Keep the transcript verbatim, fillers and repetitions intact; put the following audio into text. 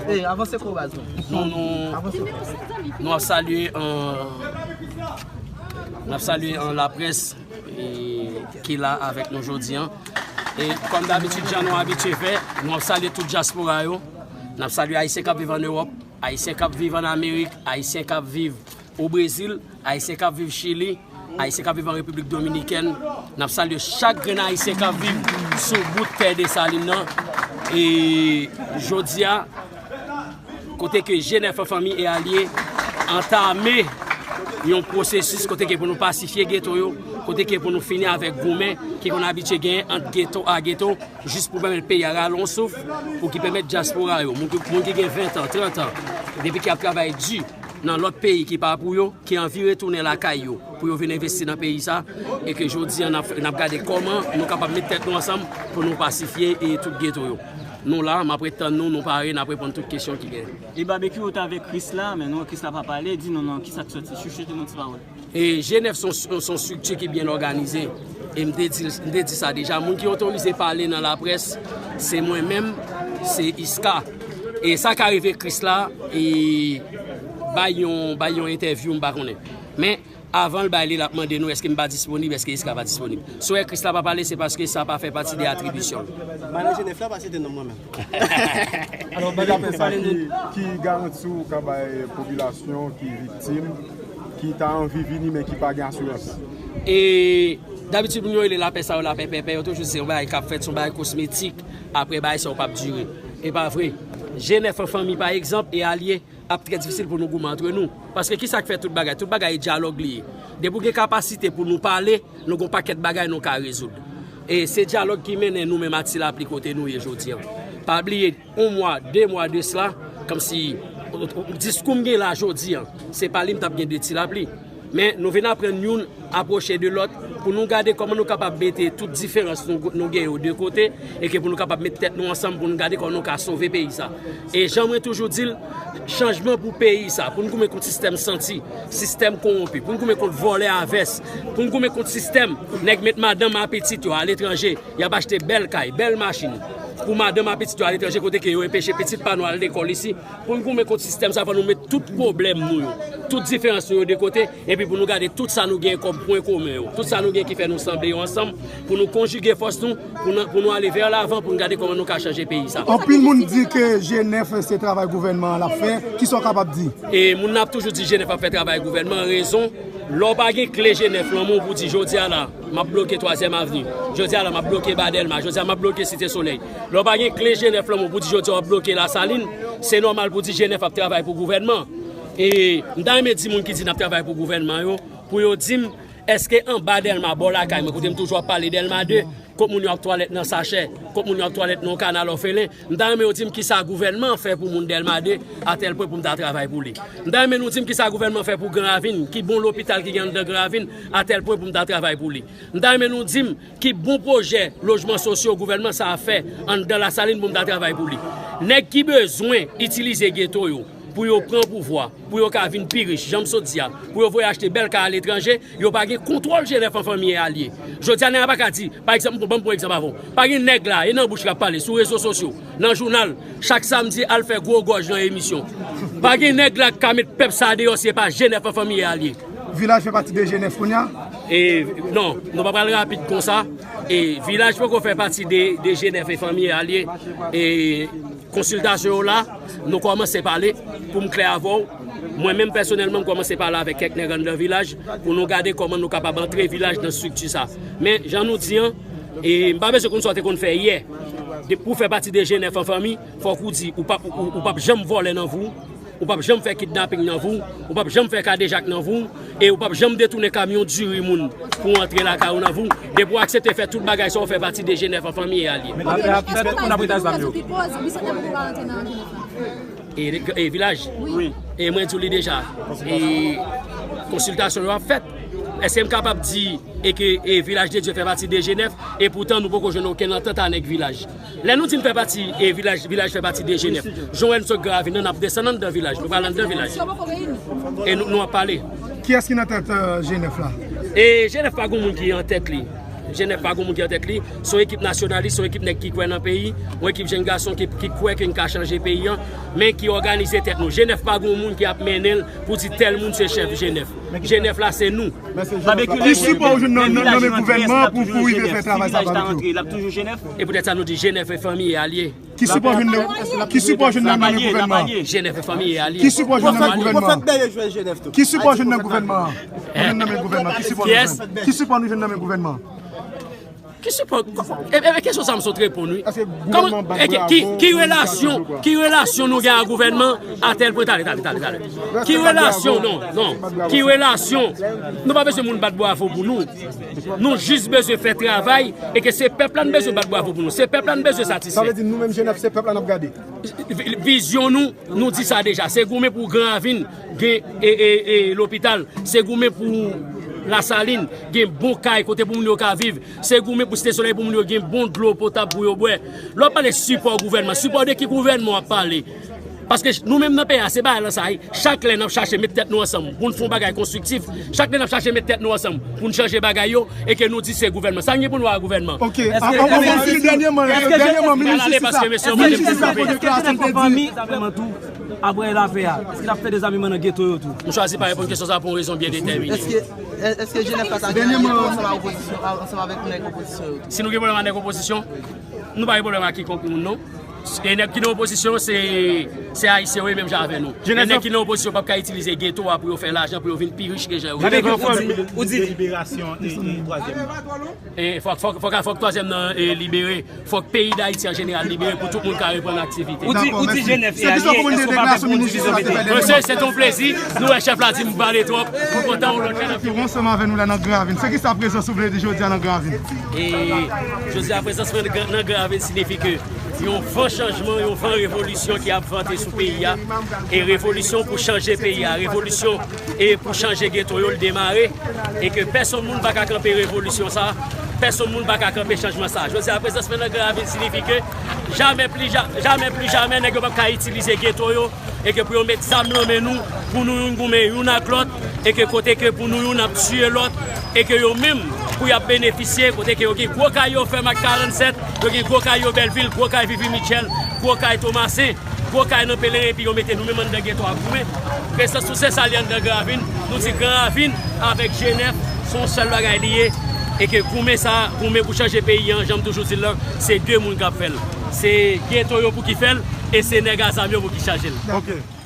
E, avanse ko baz mwen. Nou, nou, Avanse ko. Nou ap salye, euh, n ap salye, euh, laprès, e, ki la avèk nou jodi an. E kòm dabitid, jan nou abitye fè, nou ap salye tout dyaspora yo. N ap salye Ayisyen k ap viv ann Ewòp, Ayisyen k ap viv ann Amerik, Ayisyen k ap viv o Brezil, Ayisyen k ap viv Chili, Ayisyen k ap viv an Repiblik Dominikèn. N ap salye chak grenn Ayisyen k ap viv sou bout tè Desalin nan. E jodi a, kote ke G nèf an Fanmi e Alye antame yon pwosesis kote ke pou nou pasifye geto yo, kote ke pou nou fini avèk goumen ki konn abitye genyen ant geto a geto, jis pou pèmèt peyi a rale yon souf, pou ki pèmèt dyaspora yo, moun ki, moun ki gen ven tan, trant an, depi ki ap travay di nan lòt peyi ki pa pou yo, ki anvi retounen lakay yo, pou yo vin envesti nan peyi sa, e ke jodi a n ap, n ap gade kòman nou kapab met tèt nou ansanm pou nou pasifye e tout geto yo. Nou la, m ap ret tann nou, nou pare, n ap reponn tout kesyon ki gen. E Babekyou, ou t avèk Krisla, men nou, Krisla pa pale, di nou non, kisa k sòti, chouchoute nou ti pawòl. E G nèf se yon, se yon estrikti ki byen òganize. E m te di, m te di sa deja, moun ki otorize pale nan laprès, se mwen menm, se Iska. E sa ka rive Krisla, e bay yon, bay yon entèvyou, m pa konnen. Men, avan l bay li, l ap mande nou èske m pa disponib, èske Iska pa disponib. Si w wè Krisla pa pale, se paske sa pa fè pati de atribisyon l. Bay nan G nèf la, pa site non m mwen menm. Alò, Babekyou, pale nou. Ki, ki garanti w ka bay popilasyon ki viktim, ki ta anvi vini, men ki pa gen asirans? E dabitid, moun yo rele lapè sa yo lapè pèpè, yo toujou di se yon bagay k ap fèt, se yon bagay kosmetik, apre bagay sa yo p ap dire. E pa vre. G nèf an Fanmi, pa egzanp, e Alye, ap trè difisil pou nou goumen antre nou. Paske kisa k fè tout bagay? Tout bagay e dyalòg li ye. Depi w gen kapasite pou nou pale, nou gen yon pakèt bagay nou ka rezoud. E se dyalòg ki mennen nou menm ak Ti Lapli kote nou ye jodi an. Pa bliye, yon mwa, de mwa de sila, kòmsi diskou m gen la jodi an, se pa li m t ap gen de Ti Lapli. Men nou vin aprann youn apwoche de lòt pou nou gade kòman nou kapab mete tout diferans nou, nou gen yo de kote, e ke pou nou kapab met tèt nou ansanm pou nou gade kòman nou ka sove peyi sa. E jan mwen toujou di l, chanjman pou peyi sa, pou n goumen kont sistèm santi, sistèm kowonpi, pou n goumen kont vòlè a vès, pou n goumen kont sistèm nèg met madanm a pitit yo aletranje, y ap achte bèl kay, bèl machin pou madanm a pitit yo aletranje, kote ke yo enpeche pitit pa nou al lekòl isi. Pou n goumen kont sistèm sa, fò nou met tout pwoblèm nou yo, tout diferans nou yo de kote, epi pou nou gade tout sa nou gen kòm pwen komen yo, tout sa nou gen ki fè nou sanble yo ansanm, pou nou konjige fòs nou, pou nou, pou nou ale vè lavan, pou nou gade kòman nou ka chanje peyi sa. Anpil moun di ke G nèf se travay gouvènman an l ap fè. Kisa w kapab di? E moun nan ap toujou di G nèf ap fè travay gouvènman an, rezon, lè w pa gen kle G nèf lan men w pou di jodi a la, m ap bloke Twazyèm Avni. Jodi a la, m ap bloke Ba Dèlma. Jodi a, m ap bloke Site Solèy. Lè w pa gen kle G nèf lan men w pou di jodi a w ap bloke Lasalin, se nòmal pou di G nèf ap travay pou gouvènman. E m ta renmen di moun ki di n ap travay pou gouvènman yo, pou yo di m, èske anba Dèlma, bò lakay mwen, kote m toujou ap pale Dèlma de, kot moun yo ap twalèt nan sachè, kot moun yo ap twalèt nan yon kanal òfelen, m ta renmen yo di m kisa gouvènman an fè pou moun Dèlma de, a tèl pwen pou m ta travay pou li. M ta renmen nou di m kisa gouvènman an fè pou Gran Ravin, ki bon lopital ki gen anndan Gran Ravin, a tèl pwen pou m ta travay pou li. M ta renmen nou di m ki bon pwojè lojman sosyo gouvènman sa a fè anndan Lasalin pou m ta travay pou li. Nèg ki bezwen itilize geto yo pou yo pran pouvwa, pou yo ka vin pi rich, jan m sot di a, pou yo voye achte bèl kay aletranje, yo pa gen kontwòl G nèf an Fanmi e Alye. Jodi a, nèg la pa ka di, pa egzanp, ban m pran egzanp avè w. Pa gen nèg la, e nan bouch l ap pale, sou rezo sosyo, nan jounal, chak samdi, al fè gwo gòj nan emisyon. Pa gen nèg la k ka met pèp sa a deyò si e pa G nèf an Fanmi e Alye. Vilaj fè pati de G nèf kounye a? E, non, nou pa pral rapid konsa. E Vilaj poko fè pati de, de G nèf e Fanmi e Alye. E konsiltasyon yo la, nou kòmanse pale, pou m klè avè w. Mwen menm pèsonèlman, m kòmanse pale avèk kèk nèg anndan Vilaj pou nou gade kòman nou kapab antre Vilaj nan estrikti sa. Men, jan nou di an, e m pa bezwen konn sa w te konn fè yè. De, pou w fè pati de G nèf an Fanmi, fòk ou di, ou p ap, ou, ou p ap janm vòlè nan vi w, ou p ap janm fè kidnaping nan vi w, ou p ap janm fè kadejak nan vi w, e ou p ap janm detounen kamyon diri moun pou w antre lakay ou nan vi w. Depi w aksepte fè tout bagay sa, w fè pati de G nèf an Fanmi e Alye. Lapè ap fèt, moun ap rete ak zam yo. E, e Vilaj? Wi. E mwen di w li deja. E konsiltasyon yo ap fèt. Èske m kapab di e ke, e Vilaj de Dye fè pati de G nèf, e poutan nou poko jwenn okenn antant a nèg Vilaj? Lè nou di n fè pati, e Vilaj, Vilaj fè pati de G nèf, jan w wè n sot Gran Ravin nan, n ap desann anndan Vilaj, nou pral anndan Vilaj. E nou, nou ap pale. Kiyès ki nan tèt, euh, G nèf la? E G nèf pa gen moun ki an tèt li. G nèf pa gen moun ki an tèt li, se yon ekip nasyonalis, se yon ekip nèg ki kwè nan peyi, yon ekip jèn gason ki, ki kwè ke n ka chanje peyi an, men ki òganize tèt nou. G nèf pa gen moun ki ap mennen l pou di tèl moun se chèf G nèf. G nèf la se nou. Ki sipò ou jwenn nan, nan, nan men gouvènman pou, pou rive fè travay sa, Barbecue? E poutèt sa nou di G nèf e fanmi e alye. Ki sipò jwenn nan, ki sipò jwenn nan men gouvènman? G nèf e fanmi e alye. Ki sipò jwenn nan men gouvènman? Ki sipò jwenn nan gouvènman? Ki sipò nou jwenn nan men gouvènman? Ki sipò? E, e, kesyon sa m sot reponn wi. Kòman, e, ki, ki, ki relasyon, ki relasyon nou gen ak gouvènman a tèl pwen? Tale, tale, tale, tale. Ki relasyon? Non, non. Ki relasyon? Nou pa bezwen moun bat bravo pou nou. Nou jis bezwen fè travay e ke se pèp la n bezwen bat bravo pou nou. Se pèp la n bezwen satisfè. Sa vle di nou menm G nèf se pèp la n ap gade. Vizyon nou, nou di sa deja. Se goumen pou Gran Ravin gen e, e, e, lopital. Se goumen pou Lasalin gen bon kay kote pou moun yo ka viv. Se goumen pou Site Solèy pou moun yo gen bon dlo potab pou yo bwè. Lè w ap pale sipò gouvènman, sipò de ki gouvènman w ap pale? Paske nou menm nan peyi a, se bagay lan sa ye. Chak lè n ap chache met tèt nou ansanm pou n fè yon bagay konstriktif, chak lè n ap chache met tèt nou ansanm pou n chanje bagay yo, e ke nou di se gouvènman. Sa n gen pou n wè ak gouvènman? Ok, an, an, an, an, dènyèman, dènyèman, minis jistis la, minis jistis la poze kesyon sa, l te di. Apre l ap fè a, èske l ap fè dezameman nan geto yo tou? M chwazi pa reponn kesyon sa pou yon rezon byen detèmine. Èske, èske G nèf pa ta gen anyen pou ansanm ak opozisyon, ansanm avèk nèg opozisyon yo tou? Si nou gen pwoblèm ak nèg opozisyon, nou pa gen pwoblèm ak kikonk moun non. E nèg ki nan opozisyon se, se Ayisyen yo ye menm jan avè nou. E nèg ki nan opozisyon p ap ka itilize geto a pou yo fè lajan, pou yo vin pi rich ke jan yo ye. Ou di, ou di. Liberasyon e, e twazyèm nan. E fòk, fòk, fòk, fòk twazyèm nan e libere. Fòk peyi Dayiti an jeneral libere pou tout moun ka reprann aktivite. Ou di, ou di G nèf e alye, èske w pa pè pou yon divizyon pete? Mesye, se te yon plezi. Nou wè chèf la di m pale twòp. Nou kontan yon lòt lè n ap. Ansanm avè nou la nan Gran Ravin. Se kisa prezans ou vle di jodi a nan Gran Ravin? E jodi a prezans mwen nan Gran Ravin siyifi ke yon van chanjman, yon van revolisyon ki ap vante sou peyi a. E revolisyon pou chanje peyi a. Revolisyon e pou chanje geto yo l demare, e ke pèsonn moun pa ka kanpe revolisyon sa, pèsonn moun pa ka kanpe chanjman sa. Jodi a, prezans mwen nan Gran Ravin siyifi ke jamè pli ja-, jamè pli jamè nèg yo p ap ka itilize geto yo, e ke pou yo met zam nan men nou, pou nou youn goumen youn ak lòt, e ke kote ke pou nou youn ap tiye lòt, e ke yo menm pou y ap benefisye, kote ke yo gen gwo kay yo fèm ak karannsèt, yo gen gwo kay yo Bèlvil, gwo kay Vivi Mitchell, gwo kay Tomasen. Gwo kay nan Peleyen epi yo mete nou menm anndan geto a goumen. Prezans nou se sa li anndan Gran Ravin. Nou di Gran Ravin avèk G nèf se yon sèl bagay li ye. E ke goumen sa, goumen pou chanje peyi an, jan m toujou di l lan, se de moun k ap fè l. Se geto yo pou ki fè l, e se nèg a zam yo pou ki chanje l.